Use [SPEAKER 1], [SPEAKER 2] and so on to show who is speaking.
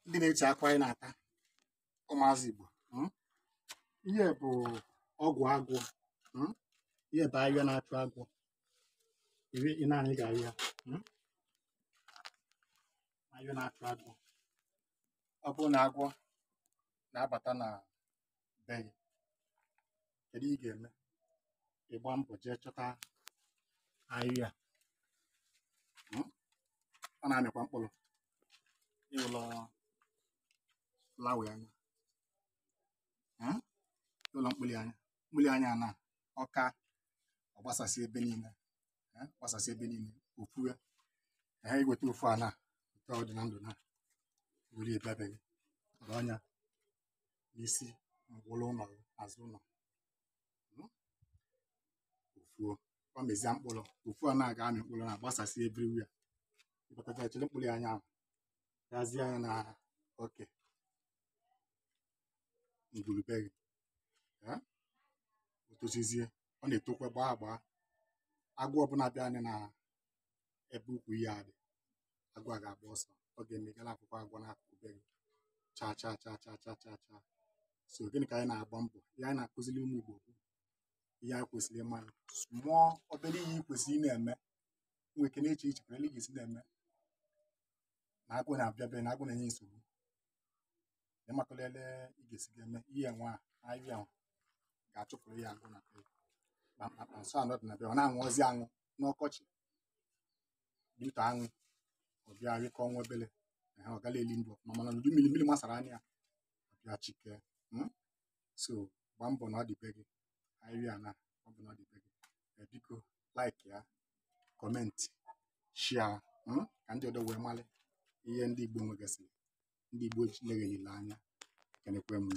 [SPEAKER 1] Ndị na-eche akwa anyị na-ata ụmụazị Igbo. Ihe bụ ọgwụ agwọ. Ihe bụ ahịhịa na-achụ agwọ. Ị naanị ga-ahịa ahịhịa na-achụ agwọ. Ọ bụrụ na agwọ na-abata na be gị, kedu ihe ị ga-eme? Ị gbaa mbọ jee chọta ahịhịa. Ọ na-amịkwa mkpụrụ. Ịwụlọ flawa anya, ụlọ mkpụli anya, mkpụli anya na ọka ọ gbasasị ebe niile, gbasasị ebe niile ofu ya. Iweta ofu a na nke ọ dị na ndụ na were ebe gị ọnya n'isi ngwụlụ ụlọ, azụ ụlọ ofuo, ọ mezie mkpụrụ ofu a na-aga amị mkpụrụ na-agbasasị everywhere. Ịbatacha echere mkpụrụ anya ahụ gazie anya na oke ngwurube gị, o tochizie, ọ na-etokwa gbaa agbaa. Agwọ ọbụla bịa anya na ebe ukwu ihe a dị, agwọ a ga-agba ọsọ. Ọ ga-eme gara akwụkwọ agwọ n'akụkụ be gị chaa chaa chaa chaa chaa chaa chaa. So gịnị ka anyị na-agba mbọ? Ihe anyị na-akụziri ụmụ Igbo bụ ihe anyị kwesịrị ịma. Mụọ obere ihe ị kwesịrị ị na-eme, nwere ike na-eche iche kwere ị ga-esi na-eme na agwọ na-abịa be na agwọ na-enye nsogbu. Ịmakọlele ị ga-esi ga-eme ihe nwa ahịhịa ga-achụpụrụ ya agwọ na be kpamkpam. Nso anọ dị na be ọ na-aṅụ ozi aṅụ n'ọkọchị dute aṅụ, ọ bịa rịkọ ọnwa obele, ọ gala eli ndụ ọfụma, mana n'udu mmiri mmiri masara anya ya ọ bịa chike. So gbaa mbọ na ọ dị be gị ahịhịa na ọ bụ na ọ dị be gị. Biko like ya, comment, share, ka ndị ọdọ wee malị ihe ndị Igbo nwegasịrị, ndị Igbo leghelile anya. Kenekwe m.